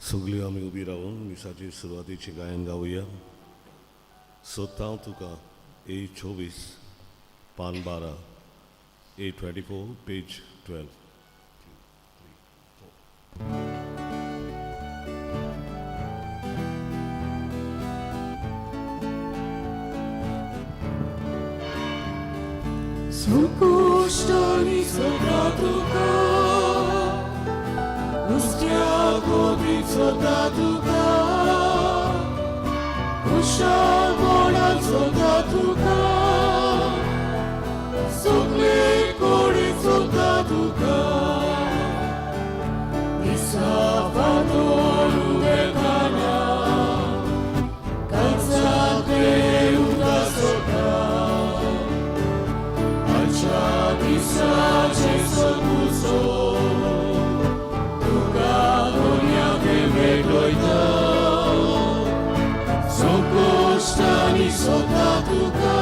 सगळीं आमी उबी रावन मिसाची सुरवातीची गायन गावया. सोदता तुका, ए 24, पान 12, A 24, page 12. संकुश्टांनी सोदता तुका, नुस्त्या गोबीत सोदता तुका, खुशालपणान सोदता तुका, सगळे कडेन सोदता तुका. दिसा फांतोड उदेताना काळजांतलें उदास सोदता, आजच्या दिसाचें सोदपुसो तुका दुनिया भेटयता. संकुश्टांनी सोदता तुका,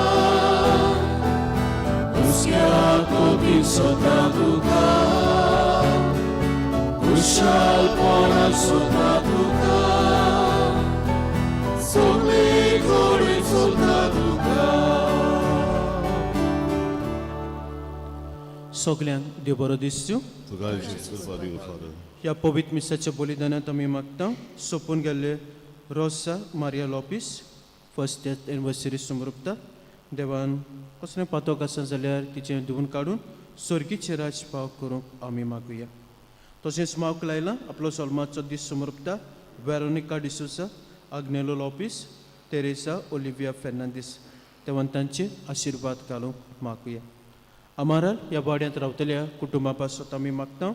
नुस्त्या कोबीत सोदता तुका, खुशालपणान सोदता तुका, सगळे कडेन सोदता तुका. सगल्यांक देव बरो दिसचो. तुका कृपा दिवं, फादर. ह्या पवित्र मिसाच्या बलिदानांत आमी मागता सोंपून गेल्ले Rosa Maria Lopes first death anniversary समर्पता. देवान कसलें पातक आसा जाल्यार तिचें धुवून काडून स्वर्गीचे राज पाव करूंक आमी मागुया. तशेंच मावक लायला आपलो जल्माचो दीस समर्पता Veronica D'Souza, Agnelo Lopes, Teresa Olivia Fernandes. देवान तांचे आशिर्वाद घालूंक मागुया. आमाराल ह्या वाड्यांत रावतल्या कुटुंबा पासत आमी मागता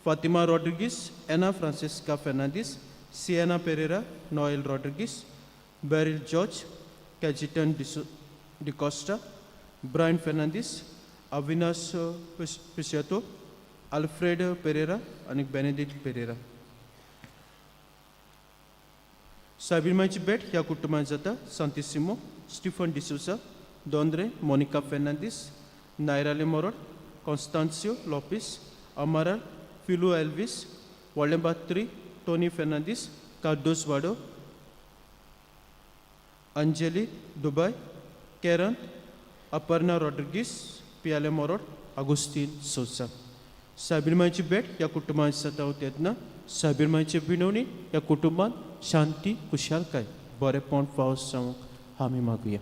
Fatima Rodrigues, Ana Francisca Fernandes, Siena Pereira, Noel Rodrigues, Beryl George, Cajetan D'Costa, Brian Fernandes, Avinash पिशेतो, अल्फ्रेड पेरेरा आनी बेनेडिक्ट पेरेरा. सायबीन भेट ह्या कुटुंबांत जाता सांतिसिमो, स्टिफन डिसोजा, दोंद्रे, मोनिका फेर्नांदीस, नायराले मोरोड, कॉन्स्तान्सियो लोपीस, अमाराल, फिलू एल्वीस, व्हडलें बात्री, टोनी फेर्नांदीस, कार्दोस वाडो, Anjali Dubai, Karen, Aparna Rodrigues, पियाले मोरोड, आगुस्तीन सोसा. सायबीन भेट ह्या कुटुंबांत जाता तेन्ना सायबीन विनवणी ह्या कुटुंबांत शांती, खुशालकाय, बरेपण फावस जावंक आमी मागुया.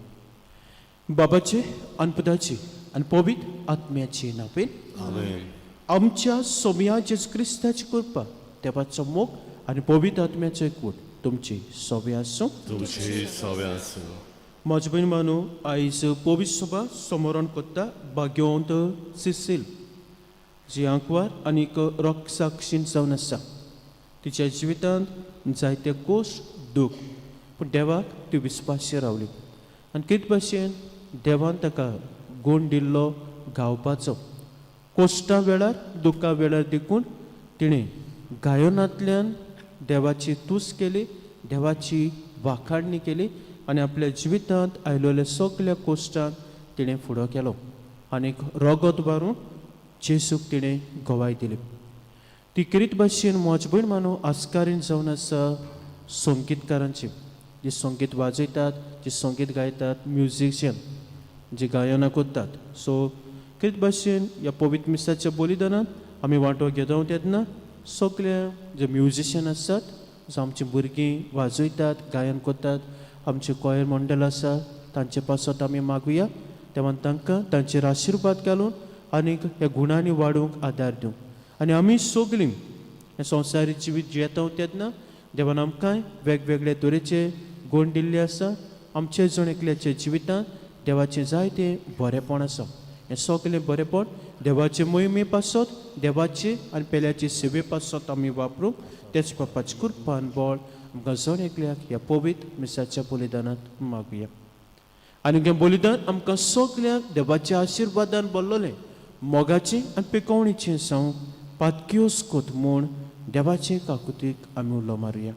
बाबाचे आनी पुताचे आनी पवित्र आत्म्याचे नांवेन. आमेन. आमच्या सोमया जेजू क्रिस्ताची कृपा, देवाचो मोग आनी पवित्र आत्म्याचो एकवट तुमची सोबे आसूं. तुमची सवे आसूं. म्हजे भयण मानू, आयज पवित्र सभा समरण करता भाग्यवंत सिसील, जी आंकवार आनीक रोगसाक्षीण जावन आसा. तिच्या जिवितांत जायते कोश, दूख, पूण देवाक ती विस्वाशी रावली आनी कितें भाशेन देवान ताका गूण दिल्लो गावपाचो. कोश्टा वेळार, दुख्खा वेळार देखून तिणें गायनांतल्यान देवाची तुस्त केली, देवाची वाखाणणी केली आनी आपल्या जिवितांत आयलेल्या सगल्या कोश्टांक तिणें फुडो केलो आनीक रगत मारून जेजूक तिणें गवाय दिली. ती किरीत भाशेन म्हज भयण मानू आस्कारीन जावन आसा संगीतकारांची, जे संगीत वाजयतात, जे संगीत गायतात, म्युजिशियन जे गायनां करतात. सो किरीत भाशेन ह्या पवित्र मिसाच्या बलिदानांत आमी वांटो घेता तेन्ना सगळे जे म्युजिशियन आसात, जो आमची भुरगीं वाजयतात, गायन करतात, आमचें कॉयर मंडळ आसा, तांचे पासत आमी मागुया. तेव्हा तांकां तांचेर आशिर्वाद घालून आनीक ह्या गुणांनी वाडूंक आदार दिवं. आनी आमी सगळीं हें संवसारीक जिवीत जियेता तेन्ना देवान आमकां वेगवेगळे तरेचे गूण दिल्ले आसा. आमचे जण एकल्याच्या जिवितांत देवाचें जायतें बरेपण आसा. हें सगळें बरेपण देवाचे मोहिमे पासत, देवाचे आनी पेल्याचे सेवे पासत आमी वापरूंक तेच बापाचे कृपान बळ आमकां जण एकल्याक ह्या पवित्र मिसाच्या बलिदानांत मागुया. आनी हें बलिदान आमकां सगळ्यांक देवाच्या आशिर्वादान भरलेलें, मोगाचें आनी पिकोवणीचें जावंक पातक्योस कोत म्हूण देवाचे काकुतीक आमी उलो मारुया.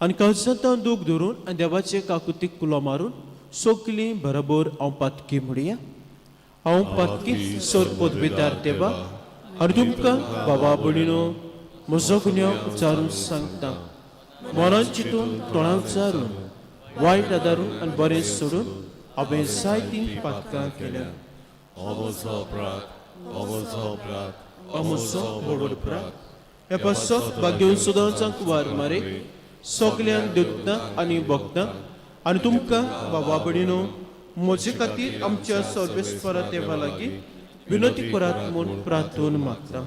आनी काळजांत दूख धरून आनी देवाचे काकुतीक कुलो मारून सगलीं बरोबर हांव पातकी म्हणया. हांव पातकी सोर पदवीदार देवा आनी तुमकां बाबा भयणीनो म्हजो गुन्यांव उचारून सांगता. मनान चिंतून, तोंडान उचारून, वायट आदारून आनी बरें सोडून हांवें जायतीं पातकां केल्या. अमोचो अपराध, अमोचो अपराध, अमोचो व्हड अपराध. हे पासत भाग्यवन सदांच कुवार मारे सगल्यांक देवतांक आनी भक्तांक आनी तुमकां बाबा भयणीनो म्हजे खातीर आमच्या सर्वेस्परा देवा लागीं विनंती करात म्हूण प्रार्थून मागता.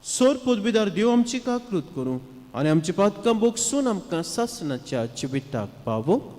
सोर पदवीदार देव आमची काकृत करूं आनी आमची पातकां बोगसून आमकां सासणाच्या जिविताक पावोवं.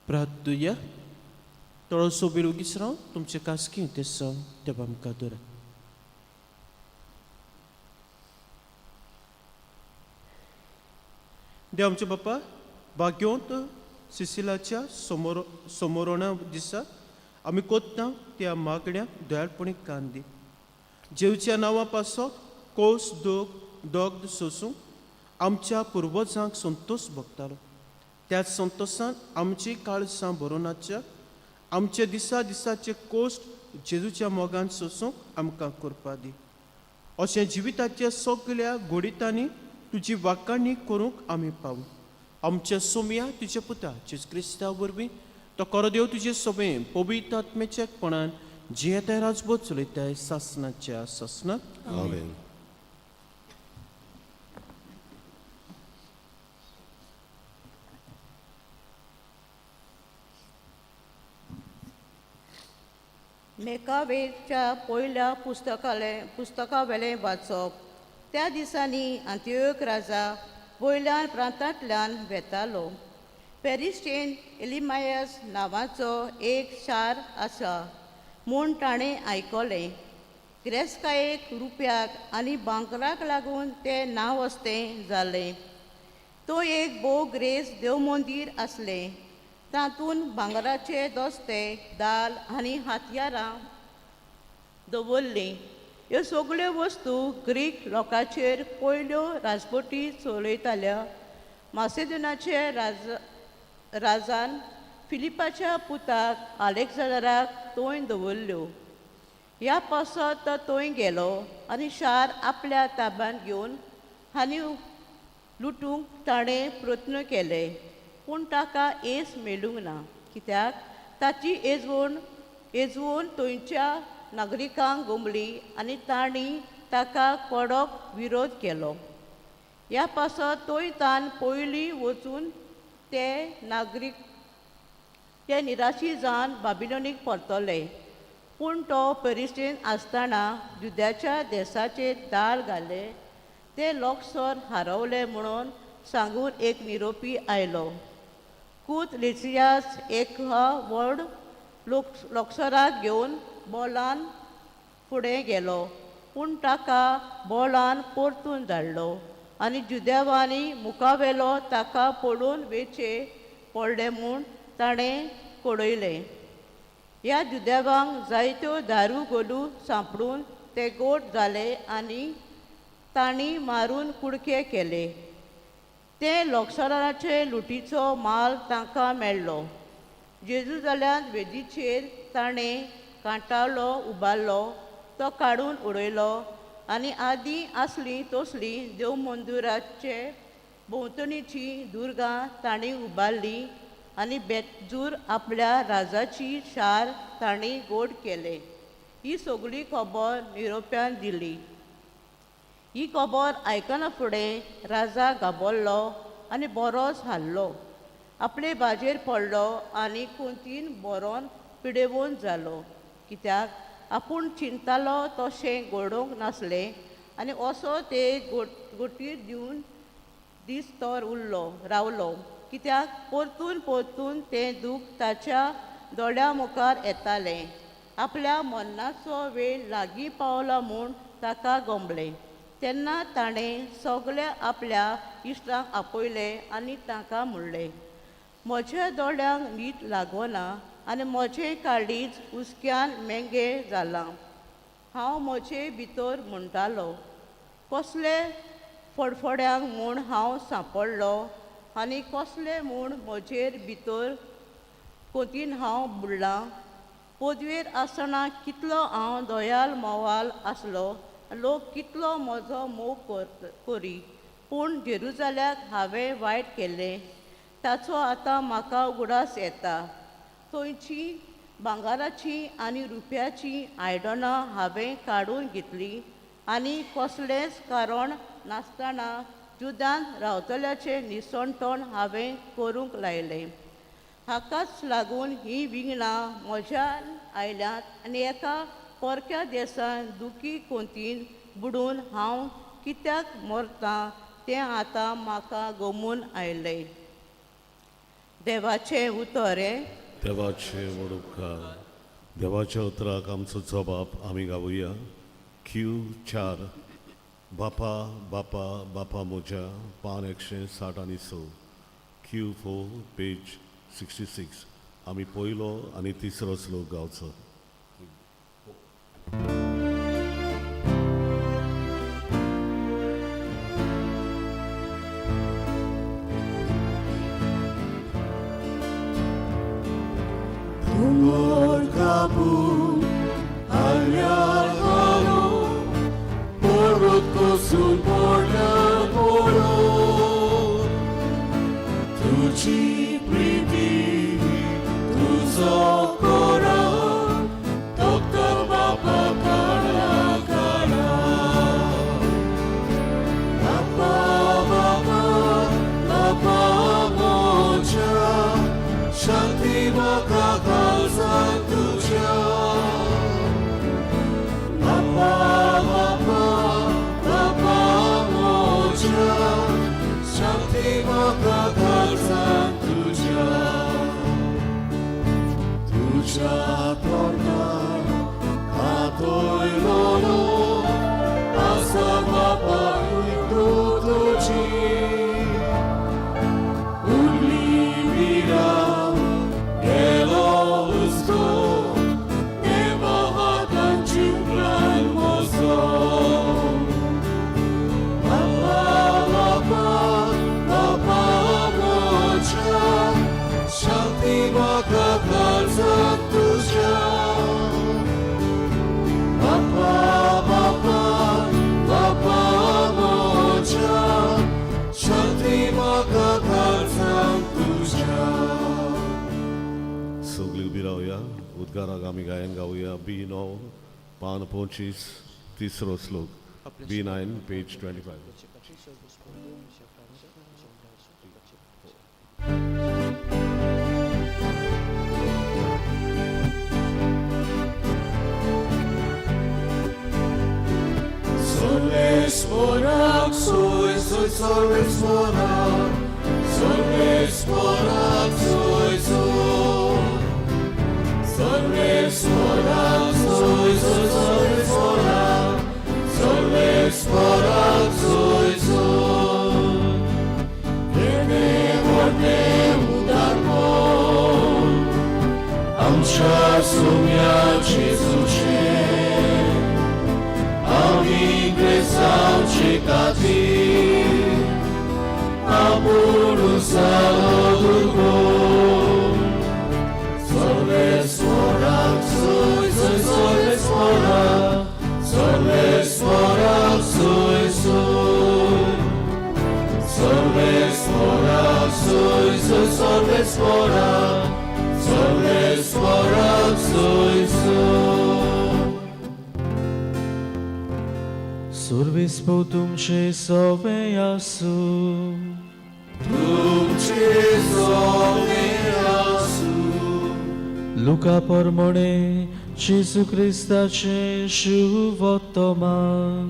प्रार्थुया. थोडोसो वेळ ओगीच रावन तुमचे खासगी ते देवा मुखार दवरात. देव आमचे बापा, भाग्यवंत सिसिलाच्या समोर समोरणा दिसा आमी कोत्ता त्या मागण्या दयाळपणी कान दी. जेवच्या नांवा पासत कोस दोग दोग सोसूंक आमच्या पुर्वजांक संतोश भोगतालो. त्याच संतोशान आमची काळसां भरोनाच्या आमचे दिसा दिसाचे कोश्ट जेजूच्या मोगान सोसूंक आमकां करपा दी. अशें जिविताच्या सगल्या घोडितांनी तुजी वाकाणी करूंक आमी पावूं. आमच्या सोमया तुज्या पुता जेजू क्रिस्ता वरवीं तो करो देव तुजे सोबे पवित्र आत्मेच्या एकपणान जियेताय राजबोध चलयताय सासणाच्या सासणाक. आमेन. मेकावेच्या पयल्या पुस्तकावेलें वाचप. त्या दिसांनी आंतियोक राजा वयल्यान प्रांतांतल्यान वेतालो. पॅरिस्टेन एलिमायस नांवाचो एक शार आसा म्हूण ताणें आयकलें. गिरेस्तकायेक रुपयाक आनी भांगराक लागून तें नांव अस्तें जालें. तो एक भोव ग्रेस देवमंदीर आसलें. तातूंत भांगराचे दोस्ते, दाल आनी हातयारां दवरलीं. ह्यो सगल्यो वस्तू ग्रीक लोकांचेर पयल्यो राजवटी चलयताल्या मासेदोनाचे राजान फिलिपाच्या पुताक आलेक्झांडराक थंय दवरल्यो. ह्या पासत तो थंय गेलो आनी शार आपल्या ताब्यांत घेवन आनी लुटूंक ताणें प्रयत्न केले, पूण ताका येस मेळूंक ना, कित्याक ताची येजवण थंयच्या नागरिकांक गोमली आनी तांणी ताका कडक विरोध केलो. ह्या पासत थंय तान पयलीं वचून ते नागरीक ते निराशी जावन बाबिलोनीक परतले. पूण तो पेरिस्टेन आसतना जुद्याच्या देसाचेर दाळ घाले ते लोकसर हारवले म्हणून सांगून एक निरोपी आयलो. कूत लिसियास एक व्हड लोकसराक घेवन बोलान फुडें गेलो, पूण ताका बोलान परतून धाडलो आनी जुदेवांनी मुखावेलो ताका पळोवन वेचें पडलें म्हूण ताणें कळयलें. ह्या जुदेवांक जायत्यो दारू गोलू सांपडून ते गोट जाले आनी तांणी मारून कुडके केले. ते लोकसराचे लुटीचो माल तांकां मेळ्ळो. जेरुजाल्यांत वेदीचेर ताणें कांटाळो उबारलो, तो काडून उडयलो आनी आदीं आसलीं तसलीं देव मंदिराचे भोंवतणीचीं दुर्गां तांणी उबारलीं आनी बेजूर आपल्या राजाची शार तांणी गोड केलें. ही सगळी खबर निरोप्यान दिली. ही खबर आयकना फुडें राजा घाबरलो आनी बरोच हाल्लो. आपले बाजेर पडलो आनी कोंतीन बरोन पिडेवन जालो, कित्याक आपूण चिंतालो तशें घडोवंक नासलें आनी असो ते गोटीर दिवन दीस तर उरलो रावलो, कित्याक परतून परतून तें दूख ताच्या दोळ्या मुखार येतालें. आपल्या मरणाचो वेळ लागीं पावला म्हूण ताका गमलें. तेन्ना ताणें सगल्या आपल्या इश्टांक आपयले आनी तांकां म्हणलें, म्हज्या दोळ्यांक न्हीद लागना आनी म्हजें काळीज हुसक्यान मेंगें जालां. हांव म्हजे भितर म्हणटालो, कसले फडफड्यांक म्हूण हांव सांपडलो आनी कसले म्हूण म्हजेर भितर कोतीन हांव बुडलां. पदवेर आसतना कितलो हांव दयाल मोवाल आसलो, लोक कितलो म्हजो मोग करी, पूण जेरुजाल्याक हांवें वायट केलें ताचो आतां म्हाका उगडास येता. थंयची भांगराची आनी रुप्याची आयदनां हांवें काडून घेतली आनी कसलेंच कारण नासतना जुदान रावतल्याचें निसणटण हांवें करूंक लायलें. हाकाच लागून हीं विघ्नां म्हज्यान आयल्यांत आनी एका परक्या देसान दुखी कोंतीन बुडून हांव कित्याक मरतां तें आतां म्हाका गमून आयलें. देवाचें उतर हें. देवाचे व्हड उपकार. देवाच्या उतराक आमचो जबाब आमी गावया. क्यू 4 बापा बापा बापा म्हज्या, पान 166, क्यू 4 पेज 66. आमी पयलो आनी तिसरो श्लोक गावचो. दोंगर कापून हाल्यार हालो, पर्वत कोसळून पडल्या पडो. तुजी प्रिती तुजो कोरार तोखता बापा काळा काळा. बापा बापा बापा म्हज्या, शांती म्हाका काळजांत तुज्या. बापा बापा बापा म्हज्या, शांती म्हाका काळजांत तुज्या. तुज्या तोंडार हातयलोलो आसा बापा तुजी. उरली विराम गेलो हुस्को, देवा हातान जिंकलाय म्हजो. बापा बापा बापा म्हज्या, शांती म्हाका काळजांत तुज्या. बापा बापा बापा म्हज्या, शांती म्हाका काळजांत तुज्या. सगळीं उबी रावया. उद्गाराक आमी गायन गावया. बी 9 पान 25, तिसरो श्लोक. बी 9 पेज 25. Sarveswarak soy soy sarveswarak, sarveswarak soy soy, sarveswarak soy soy sarveswarak, sarveswarak soy soy. Kene vorne udarpon, आमच्या सुम्या जेजूचे, आमी ग्रेसांचे खातीर आपूण जालो दुर्बळ. सर्वेस्वराक सोय सोय सर्वेस्वराक, सर्वेस्वराक सोय सोय, सर्वेस्वराक सोय सोय सर्वेस्वराक, सर्वेस्वराक सोय सोय. सोर्विस्पो तुमचे सवे आसूं. तुमचे सोवे आसूं. लुका परमणे जेजू क्रिस्ताचें शुभवर्तमान.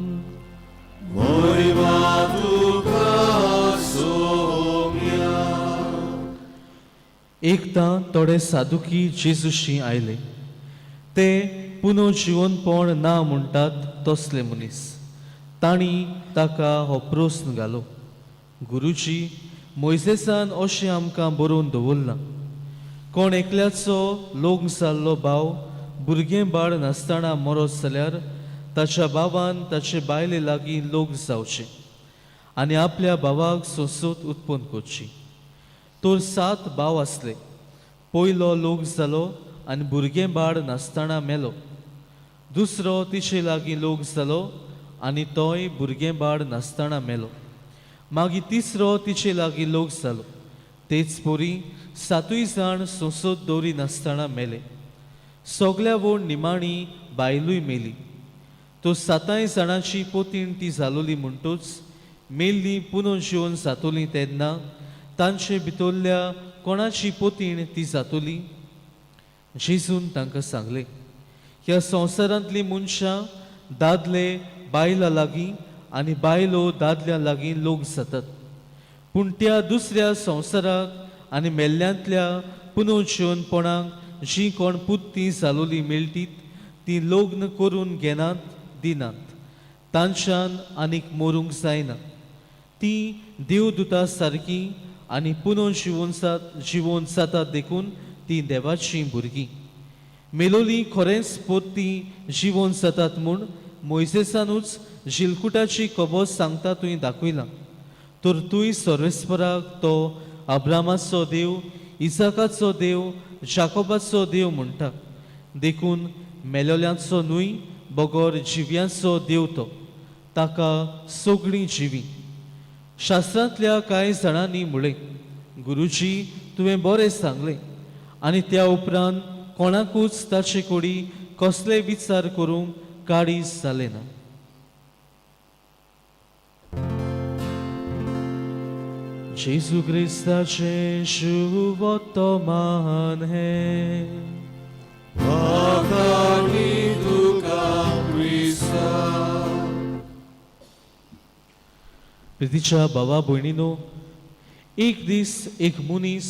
महिमा तुका सोम्या. एकदां थोडे सादुकी जेजूशी आयले. ते पुनर्जिवनपण ना म्हणटात तसले मनीस. तांणी ताका हो प्रस्न घालो, गुरुजी, मोयजेसान अशें आमकां बरोवन दवरलां, कोण एकल्याचो लग्न जाल्लो भाव भुरगें बाळ नासतना मरत जाल्यार ताच्या भावान ताचे बायले लागीं लग्न जावचें आनी आपल्या भावाक संसद उत्पन्न करची. तर 7 भाव आसले. पयलो लग्न जालो आनी भुरगें बाळ नासतना मेलो. दुसरो तिचे लागीं लग्न जालो आनी तोय भुरगें बाळ नासतना मेलो. मागीर तिसरो तिचे लागीं लग्न जालो. तेच परी 7 जाण संसद दवरी नासतना मेले. सगल्या वण निमाणी बायलूय मेली. तो 7 जाणांची पोतीण ती जालोली. म्हणटूच मेल्ली पुनर्जिवन जातली तेन्ना तांचे भितरल्या कोणाची पोतीण ती जातली? जेजून तांकां सांगलें, ह्या संवसारांतलीं मनशां दादले बायलां लागीं आनी बायलो दादल्यां लागीं लोक जातात, पूण त्या दुसऱ्या संवसाराक आनी मेल्ल्यांतल्या पुनर्जिवनपणाक जीं कोण पुत्ती जालोली मेळटीत तीं लग्न करून घेनात दिनात. तांच्यान आनीक मरूंक जायना. तीं देवदूता सारकीं आनी पुनर्जिवन जिवन जातात, देखून तीं देवाचीं भुरगीं. मेलोली खरेंच पोरती जिवन जातात म्हूण मोयजेसानूच जिलकुटाची खबर सांगता तुवें दाखयलां. तर तूंय सर्वेस्पराक तो अब्रामाचो देव, इसाकाचो देव, जाकोबाचो देव म्हणटा. देखून मेलोल्यांचो न्हय बगर जिव्यांचो देव तो, ताका सगळीं जिवी. शास्त्रांतल्या कांय जाणांनी म्हळें, गुरुजी, तुवें बरें सांगलें. आनी त्या उपरांत कोणाकूच ताचे कडेन कसलेय विचार करूंक काळीज जालें ना. जेजू क्रिस्ताचें शुभवर्तमान हें. आकाणी तुका क्रिस्ता. प्रितीच्या भावा भयणीनो, एक दीस एक मनीस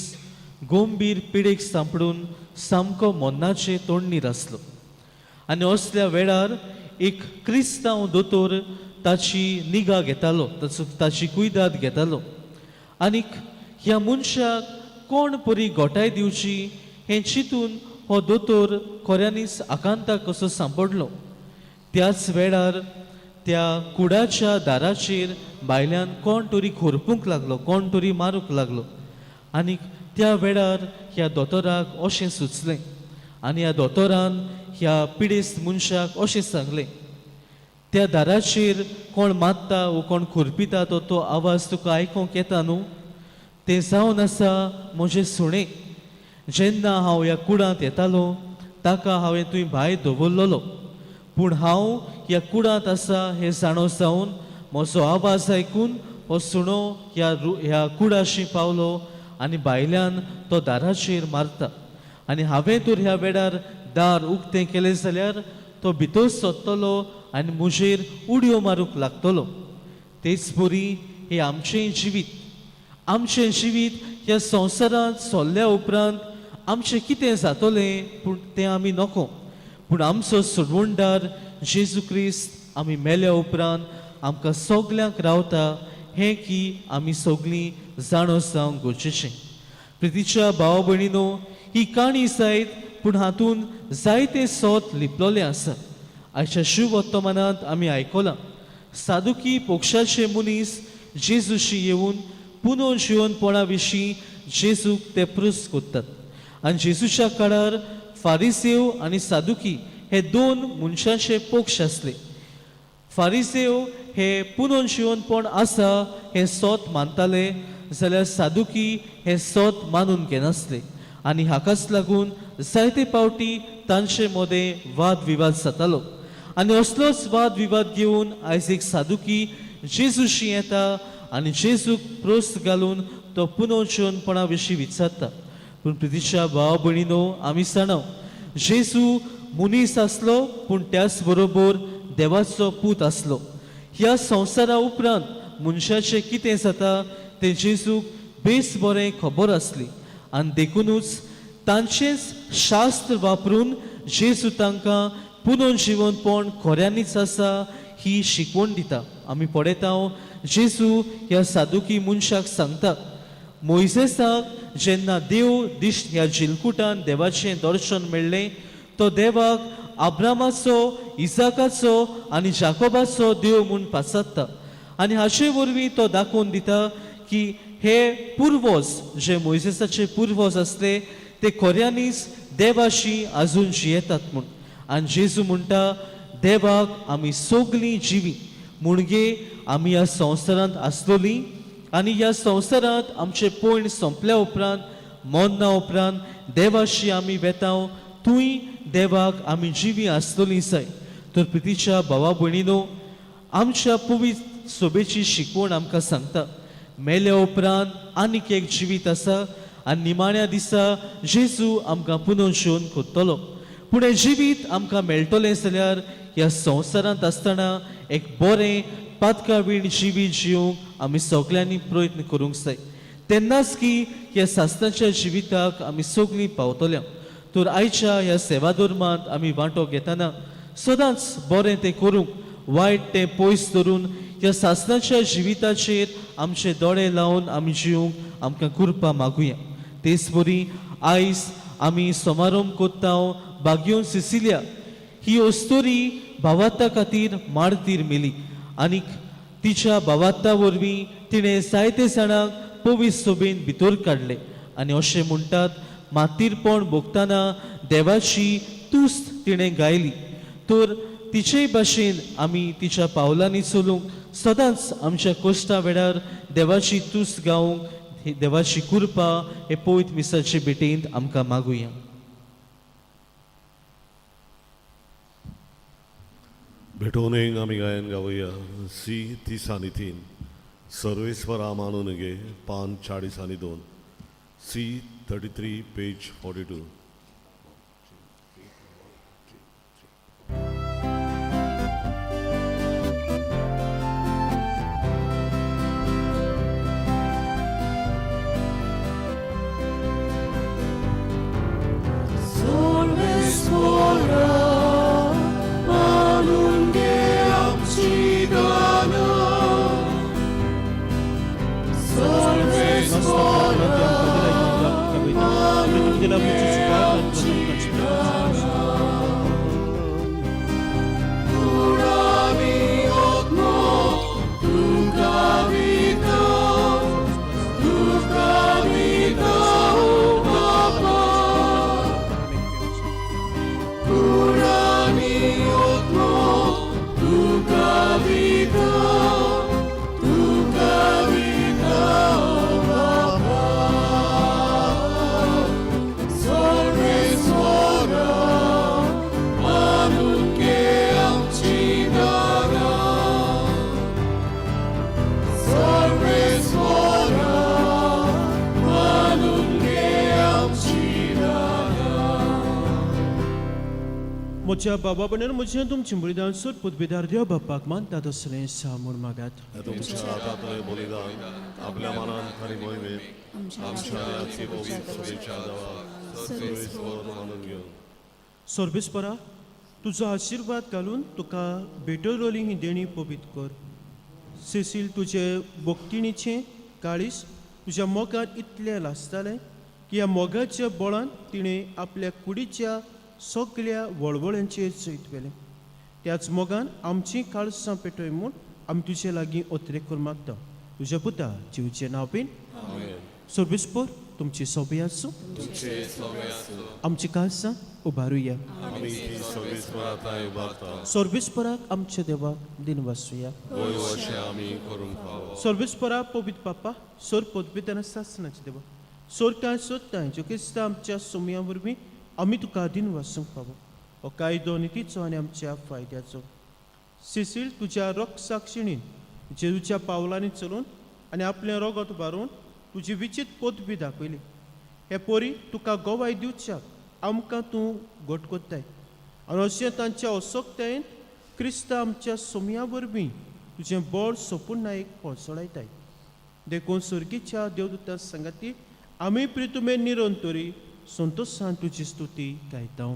गंभीर पिडेक सांपडून सामको मरणाचे तोंडणीर आसलो आनी असल्या वेळार एक क्रिस्तांव दोतोर ताची निगा घेतालो, ताची कुयदाद घेतालो. आनीक ह्या मनशाक कोण परी गोठाय दिवची हें चिंतून हो दोतोर खऱ्यांनीच आकांताक कसो सांपडलो. त्याच वेळार त्या कुडाच्या दाराचेर भायल्यान कोण तरी खोरपूंक लागलो, कोण तरी मारूंक लागलो. आनीक त्या वेळार ह्या दोतोराक अशें सुचलें आनी ह्या दोतोरान ह्या पिडेस्त मनशाक अशें सांगलें, त्या दाराचेर कोण मारता वो कोण खुरपिता तो आवाज तुका आयकूंक येता न्हू? तें जावन आसा म्हजें सुणें. जेन्ना हांव ह्या कुडांत येतालो ताका हांवें तुवें भायर दवरलेलो, पूण हांव ह्या कुडांत आसा हें जाणो जावन म्हजो आवाज आयकून हो सुणो ह्या कुडाशी पावलो आनी भायल्यान तो दाराचेर मारता. आनी हांवें तर ह्या वेळार दार उक्तें केलें जाल्यार तो भितर सरतलो आनी म्हजेर उडयो मारूंक लागतलो. तेच परी हें आमचें जिवीत, आमचें जिवीत ह्या संवसारांत सोल्ल्या उपरांत आमचें कितें जातलें पूण तें आमी नको. पूण आमचो सोडवणदार जेजू क्रिस्त आमी मेल्या उपरांत आमकां सगल्यांक रावता हें की आमी सगळीं जाणो जावंक गरजेचें. प्रितीच्या भाव भयणीनो, ही काणी जायत पूण हातूंत जायतें सत लिपलोलें आसा. आयच्या शुभवर्तमानांत आमी आयकलां, सादुकी पक्षाचे मनीस जेजूशी येवन पुनर्जिवनपणा विशीं जेजूक ते प्रस्न करतात. आनी जेजूच्या काळार फारिसेव आनी सादुकी हे 2 मनशांचे पक्ष आसले. फारिसेव हे पुनर्जिवनपण आसा हें सत मानताले, जाल्यार सादुकी हें सत मानून घेनासले. आनी हाकाच लागून जायते फावटी तांचे मदें वाद विवाद जातालो. आनी असलोच वाद विवाद घेवन आयज एक सादुकी जेजूशी येता आनी जेजूक प्रस्न घालून तो पुनर्जीवनपणा विशीं विचारता. पूण प्रितीच्या भाव भयणीनो, आमी जाणा जेजू मनीस आसलो पूण त्याच बरोबर देवाचो पूत आसलो. ह्या संवसारा उपरांत मनशाचें कितें जाता तें जेजूक बेस बरें खबर आसली आनी देखुनूच तांचेंच शास्त्र वापरून जेजू तांकां पुनर्जिवनपण खऱ्यांनीच आसा ही शिकवण दिता. आमी पळयता जेजू ह्या सादुकी मनशाक सांगता, मोयजेसाक जेन्ना देव दिश्ट ह्या जिलकुटान देवाचें दर्शन मेळ्ळें तो देवाक आब्रामाचो, इजाकाचो आनी जाकोबाचो देव म्हूण पाचारता आनी हाचे वरवीं तो दाखोवन दिता की हे पुर्वज जे मोयजेसाचे पुर्वज आसले ते खऱ्यांनीच देवाशी आजून जियेतात म्हूण. आनी जेजू म्हणटा देवाक आमी सगलीं जिवी म्हणगे आमी ह्या संवसारांत आसलोलीं आनी ह्या संवसारांत आमचे पयण सोंपल्या उपरांत मरना उपरांत देवाशी आमी वेता, थंय देवाक आमी जिवी आसतलीं जाय. तर प्रितीच्या भावा भयणीनो, आमच्या पवित्र सोबेची शिकवण आमकां सांगता मेल्या उपरांत आनीक एक जिवीत आसा आनी निमाण्या दिसा जेजू आमकां पुनर्जीवन करतलो. पूण हें जिवीत आमकां मेळटलें जाल्यार ह्या संवसारांत आसतना एक बरें पातकावीण जिवीत जिवंक आमी सगल्यांनी प्रयत्न करूंक जाय, तेन्नाच की ह्या सासणाच्या जिविताक आमी सगलीं पावतल्या. तर आयच्या ह्या सेवा धर्मांत आमी वांटो घेतना सदांच बरें तें करूंक, वायट तें पयस धरून ह्या सासणाच्या जिविताचेर आमचे दोळे लावन आमी जिवंक आमकां कृपा मागुया. तेच परी आयज आमी समारोंभ करता बागयोन सिसिलिया ही अस्तोरी भावार्ता खातीर मार्तीर मेली आनी तिच्या भावार्ता वरवीं तिणें जायते जाणांक पवित्र सोबेन भितर काडले आनी अशें म्हणटात मातीरपण भोगतना देवाची तुस्त तिणें गायली. तर तिचेय भाशेन आमी तिच्या पावलांनी चलूंक सदांच आमच्या कोश्टा वेळार देवाची तुस्त गावंक देवाची कृपा हे पवित्र मिसाचे भेटेंत आमकां मागुया. भेटोवन आमी गायन गावया सी 33 सर्वेस्वरा मानून गे पान 42 सी 33 पेज 42. म्हज्या बाबा भयणीन म्हजें तुमचें बलिदान सोद पदवीदार देव बापाक मानता तसलें सा म्हूण मागात. तुमच्या हातांतलें बलिदान आपल्या मनान खरी मोहिमेत आमच्या आनी पवित्र सभेच्या देवाक सर्वेस्वर मानून घेवन सर्वेस्परा तुजो आशिर्वाद घालून तुका भेटवली ही देणी पवित्र कर. सेसील तुजे भक्तिणीचें काळीस तुज्या मोगान इतलें लासतालें की ह्या मोगाच्या बळान तिणें आपल्या कुडीच्या सगल्या वळवळ्यांचेर जैत व्हेलें. त्याच मोगान आमचीं काळसां पेटय म्हूण आमी तुजे लागीं अतिरेक करून मागता तुज्या पुता जिवचें नांव बीन. सर्वेस्पर तुमची सोबी आसूं. आमची काळसां उबारुया. आमी ती सर्वेस्वरा थंय उबारता. सर्वेस्पराक आमच्या देवाक दिनवासुया. वय अशें आमी करूंक फावो. सर्वेस्परा पवित्र बापा सोर पदवीदान सासणाचे देवा सोर कांय सोदताय जो क्रिस्ता आमच्या सोमया वरवीं आमी तुका दिनवासूंक फावो. हो कायदो नितीचो आनी आमच्या फायद्याचो. सिसील तुज्या रक्तसाक्षिणीन जेजूच्या पावलांनी चलून आनी आपलें रगत बारून तुजी विचित पदवी दाखयली. हे पोरी तुका गवाय दिवच्याक आमकां तूं घट कोत्ताय आनी अशें तांच्या असक्तायेन क्रिस्ता आमच्या सोमया वरवीं तुजें बळ सोपून एक पळसळायताय. देखून सुर्गीच्या देवदूता सांगाती आमी प्रितुमे निरंतरी संतोशान तुजी स्तुती गायता.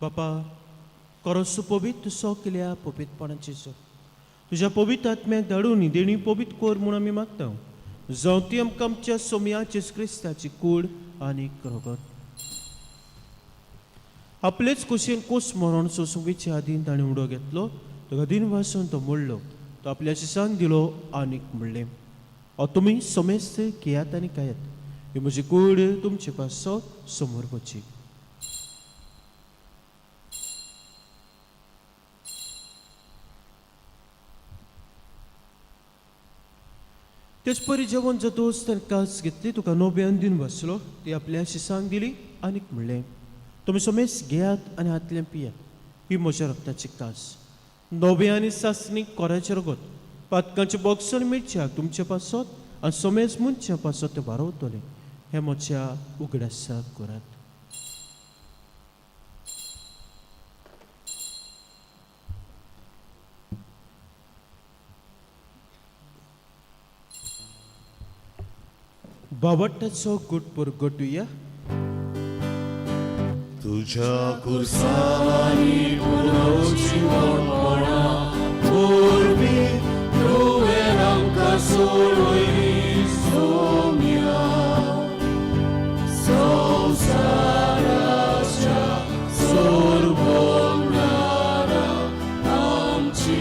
बापा करोसो पवित्र सगल्या पवित्रपणाचे जो तुज्या पवित्र आत्म्याक धाडून देणी पवित्र कोर म्हूण आमी मागता. जावं ती आमकां आमच्या सोमया जेजू क्रिस्ताची कूड आनी रगत. आपलेच कुशीन कूस मरण सोंसूंक आदीन ताणें उडो घेतलो, ताका दिन वासून तो मोडलो, तो आपल्या शिसांक दिलो आनीक म्हणलें, हो तुमी समेस्त घेयात आनी खायात, ही म्हजी कूड तुमचे पासत समोर वची. तेच परी जेवण जातोच ताणें कास घेतली, तुका नव्यान दिन बसलो, ती आपल्या शिसांक दिली आनीक म्हणलें, तुमी समेस्त घेयात आनी हातलें पियात, ही म्हज्या रक्ताची कास, नवे आनी सासणी कोराचें रगत, पातकांचें बोगसण मिरच्याक तुमचे पासत आनी समेस्त मनशां पासत तें वारवतलें, हें म्हज्या उगडासाक करात. बावट्टाचो गुट पुरगटुया. तुझ्या कुर्सानी पुनर्जीवनपणा वरवीं तुवें आमकां सोडयली सोम्या, संवसाराच्या सोडवणारा आमची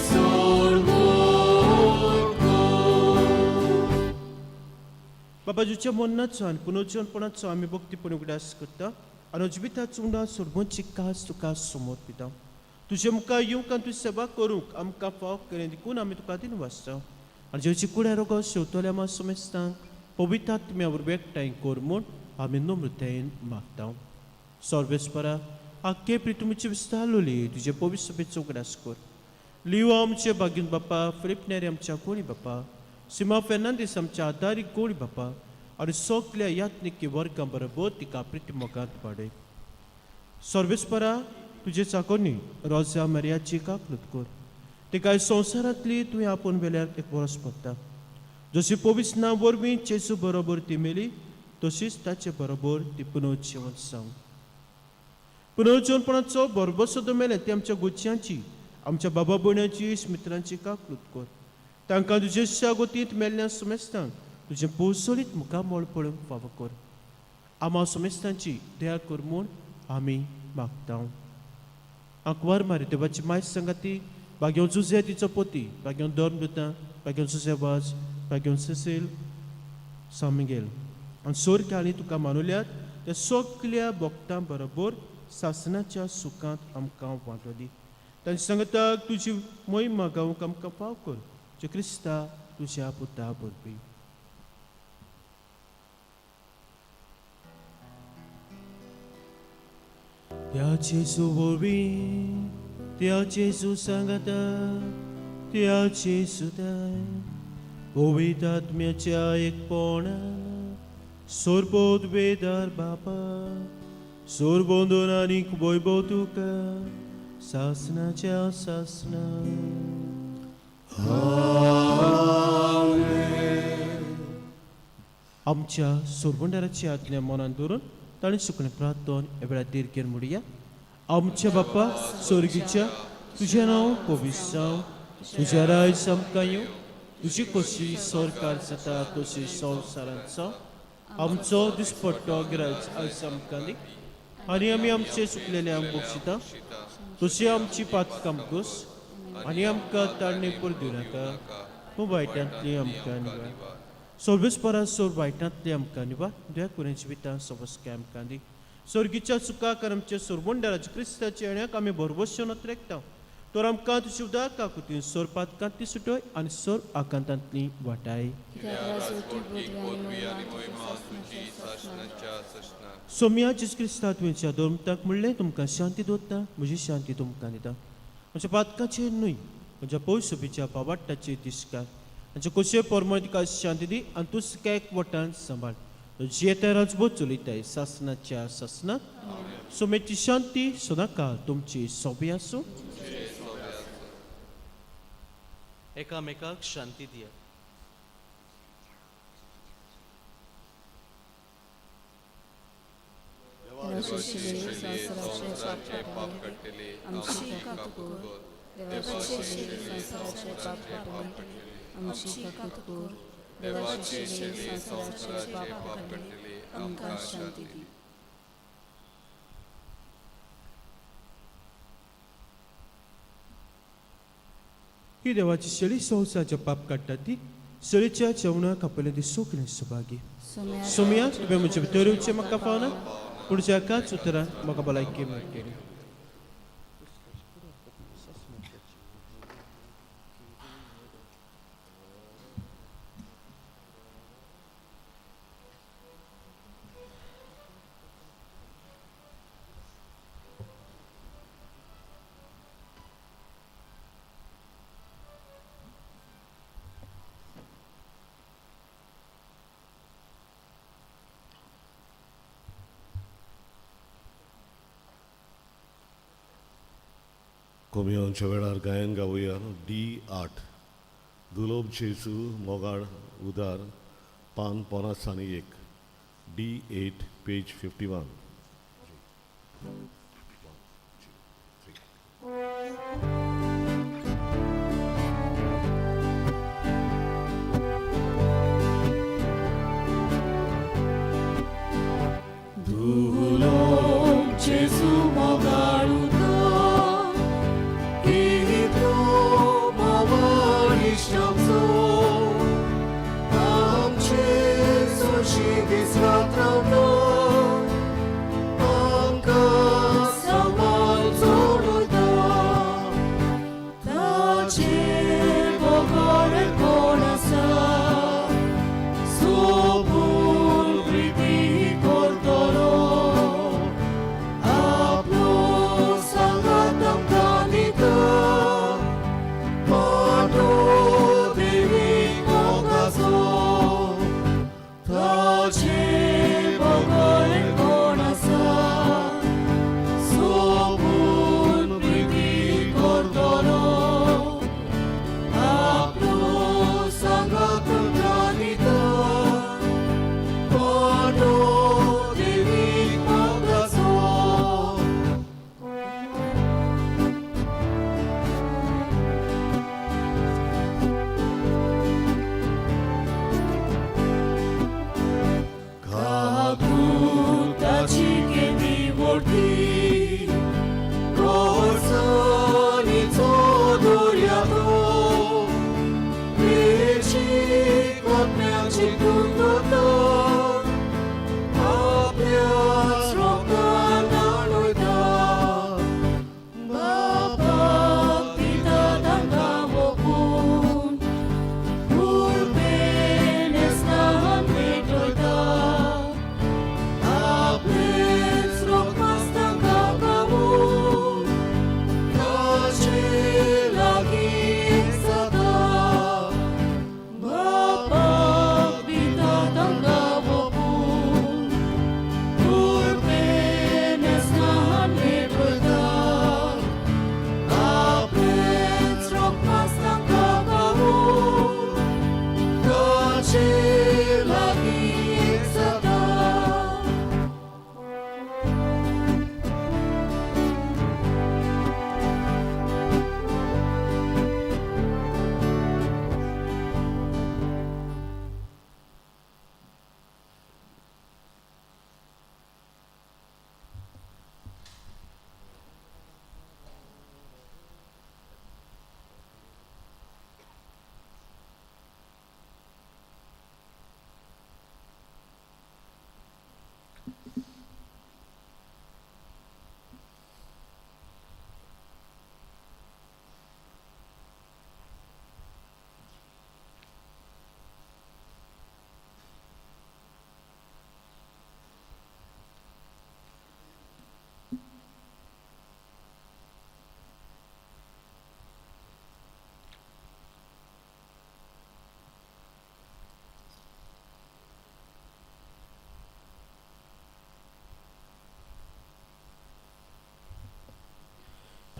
सोडवण कर. बाबाजूच्या मरणाचो आनी पुनर्जीवनपणाचो आमी भक्तीपण उगडास करता आनी जिविताचो उणा सोडवची कास तुका समोर पिता. तुजे मुखार येवंक आनी तुजी सेवा करूंक आमकां फाव केलें देखून आमी तुका दिन वाचता आनी जेवची कुड्या रोगो शेवतल्या आमा समेस्तांक पवित्र आत्म्या वरवीं एकठांय कर म्हूण आमी नम्रतायेन मागता. सर्वेस्परा आख्खे प्रितुमीची विस्तारलोली तुजे पवित्र सभेचो उगडास कर. लियो आमचे बागीन बापा, फिलीप नेरी आमच्या कोळी बापा, सीमा फेर्नांदीस आमच्या आदारी कोळी बापा आनी सगल्या यात्निकी वर्गां बरोबर तिका प्रिती मोगांत वाडय. सर्वेस्परा तुजे चाकोनी रोजा मरियाची काकलूत कर, तिका संवसारांतली तुवें आपूण वेल्यार एक बरोस पडटा. जशी पवित्र ना वरवीं जेजू बरोबर ती मेली तशीच ताचे बरोबर ती पुनर्जीवन जावं. पुनर्जीवनपणाचो बरोबर सुद्दां मेले ती आमच्या गुच्यांची, आमच्या बाबा भयणाची, मित्रांची काकलूत कर. तांकां तुजे शागोतींत मेल्ल्या सुमेस्तांक तुजें पोसोलीत मुखामळ पळोवंक फावो कर. आमा सुमेस्तांची दया कर म्हूण आमी मागता. आंकवार मारी देवाची माय संगाती भाग्यो जुझे तिचो पती, भाग्यो धर्मदूतां, भाग्यो जुझे वाज, भाग्यो सिसील सामिगेल आनी सोर काली तुका मानुल्यात त्या सगल्या भक्तां बरोबर सासणाच्या सुखांत आमकां वांटो दी. तांच्या सांगताक तुजी मोहिमा गावंक आमकां फाव कर, जे क्रिस्ता तुज्या पुता वरवीं. त्या जेजू वरवीं, त्या जेजू सांगाता, त्या जेजू दाय पवित्र आत्म्याच्या एकपणान सोरबोत वेदार बापा सोरबोंदून आनीक वैभव तुका सासनाच्या सासना. आमच्या सोरबंडाराची आज्ञा मनान धरून ताणें सुकणें प्रार्थन ह्या वेळार दीर्घेर म्हणया. आमच्या बाप्पा स्वर्गीच्या, तुजें नांव पवित्र जावं, तुजें राज आमकां येवं, तुजी कशी सरकार जाता तशी संवसारांत जावं. आमचो दिसपट्टो गिराज आयज आमकां दी आनी आमी आमचे चुकलेल्यांक बक्षिता तशी आमची पातकां कस आनी आमकां ताळणे पर दिवं नाका, पूण वायटांतली आमकां निवार. सर्वेस परास सोर वायटांतली आमकां निवार, दया करून जिवितां सवस्काय आमकां दी. स्वर्गीच्या सुखाक आनी आमच्या सोरबंडाराच्या क्रिस्ताच्या येण्याक आमी भरवंशेन अत्रेकता. तर आमकां तुजी उदार काकुतीन सोर पातकांतली सुटय आनी सोर आकांतांतली वाटाय. सोम्या जेजू क्रिस्ता तुवेंच्या धर्मताक म्हणलें, तुमकां शांती दवरता, म्हजी शांती तुमकां दिता. म्हज्या पातकाचेर न्हय, म्हज्या पयसुबीच्या पावाट्टाचेर दिसकार. आमच्या कोशे परमळ तुका शांती दी आनी तूं एक वटान सांबाळ. जियेता राजबोत चलयताय सासनाच्या सासनाक. सोम्याची शांती सदांकाळ तुमची सोबी आसूं. एकामेकाक शांती दिया. संवसाराचे पाप काडटले आमची काकूत कर. देवाची शेली संवसाराचे पाप काडटले आमची काकूत कर. देवाची शेली संवसाराचे पाप काडटले आमकां शांती दी. ही देवाची शेळी संवसाराचे पाप काडटा ती शेळीच्या जेवणाक आपले ती सगळें सभागी. सोम्या तुवें म्हजे भितर येवचें म्हाका फावना, पूण ज्या एकाच उतरान म्हाका भलायकी मेळटली. कोमियांच्या वेळार गायन गावया डी 8 दुलोब जेजू मोगाळ उदार पान 51 डी 8 पेज 51. दुलोब जेजू मोगाळ उदार कितलो भवानिश्टांचो आमचे सोशी दीस रात रावलो आमकां सांबाळ चोडुता ताचे बगर कोण आसा सोबून प्रिती करतलो आपलो सांगात आमकां दिता पाटो देवी मोगाचो ताचे बगर कोण आसा सोबून प्रिती करतलो आपलो सांगात आमकां दिता पाटो देवी मोगाचो.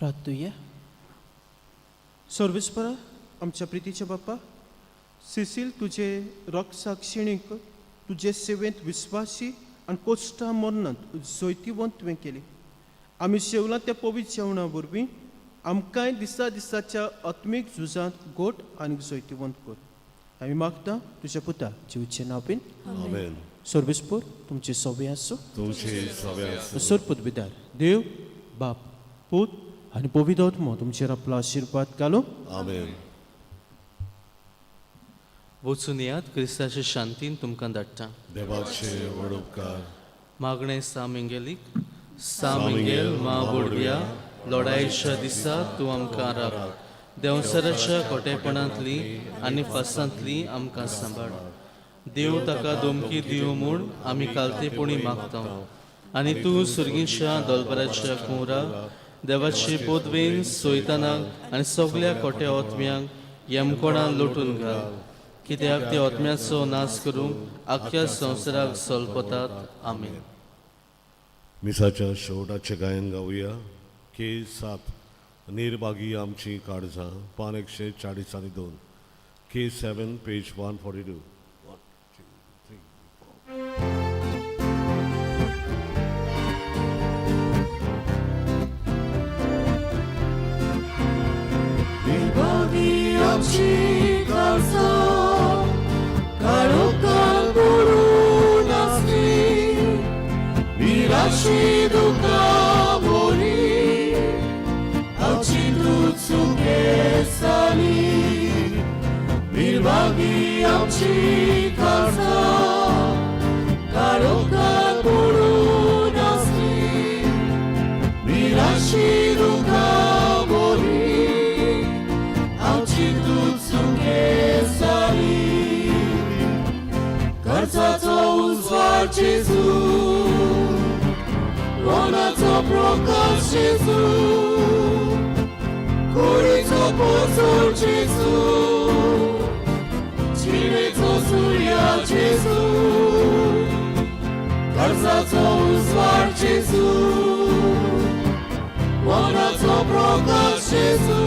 प्रार्थुया. सर्वेस्परा, आमच्या प्रितीच्या बाप्पा, सिसील तुजे रक्षाक्षिणीक तुजे सेवेंत विस्वासी आनी कोश्टा मरणांत जैतिवंत तुवें केली. आमी शेवला त्या पवित्र जेवणा वरवीं आमकांय दिसा दिसाच्या आत्मीक झुजांत गोट आनी जैतिवंत कर. आमी मागता तुज्या पुता जिवचे नांवान. आमेन. सर्वेस्पर तुमचे सवे आसूं. तुमचे सवे आसूं. सर पदवीदार देव बाप, पूत आनी पवित्र आत्मो तुमचेर आपलो आशिर्वाद घालूं. आमेन. वचून येयात, क्रिस्ताचे शांतीन तुमकां धाडटा. देवाचे व्हड उपकार. मागणें सा मिंगेलीक. सा मिंगेल मा बोडव्या, लढायेच्या दिसा तूं आमकां राख. देंवसराच्या खोटेपणांतली आनी फासांतली आमकां सांबाळ. देव ताका धमकी दिवं म्हूण आमी कालतेपणी मागता. आनी तूं सुर्गीच्या दोलबराच्या कुंवरा देवाचे पोदवेन सोयतानाक आनी सगल्या खोट्या ओतम्यांक यमकोणान लोटून घाल, कित्याक ते ओतम्याचो नाश करूंक आख्ख्या संवसाराक सोलपतात. आमेन. मिसाच्या शेवटाचें गायन गावया. के 7, निर्भागी आमची काळजां, पान 142, के 7, पेज 142. 1, 2, 3. निर्भागी आमची काळजां, काळोखान बुडून आसली, निराशी दुकां भरी, आमची दूत सुकेसाली. निर्भागी आमची काळजां, काळोखान बुडून आसली, निराशी दुकां भरी, आमची दूत सुकेसाली. खर्चाचो उजवाड जेजू, मनाचो प्रकाश जेजू, कुडीचो पोसोड जेजू, जिणेचो सुर्या जेजू. खर्चाचो उजवाड जेजू, मनाचो प्रकाश जेजू,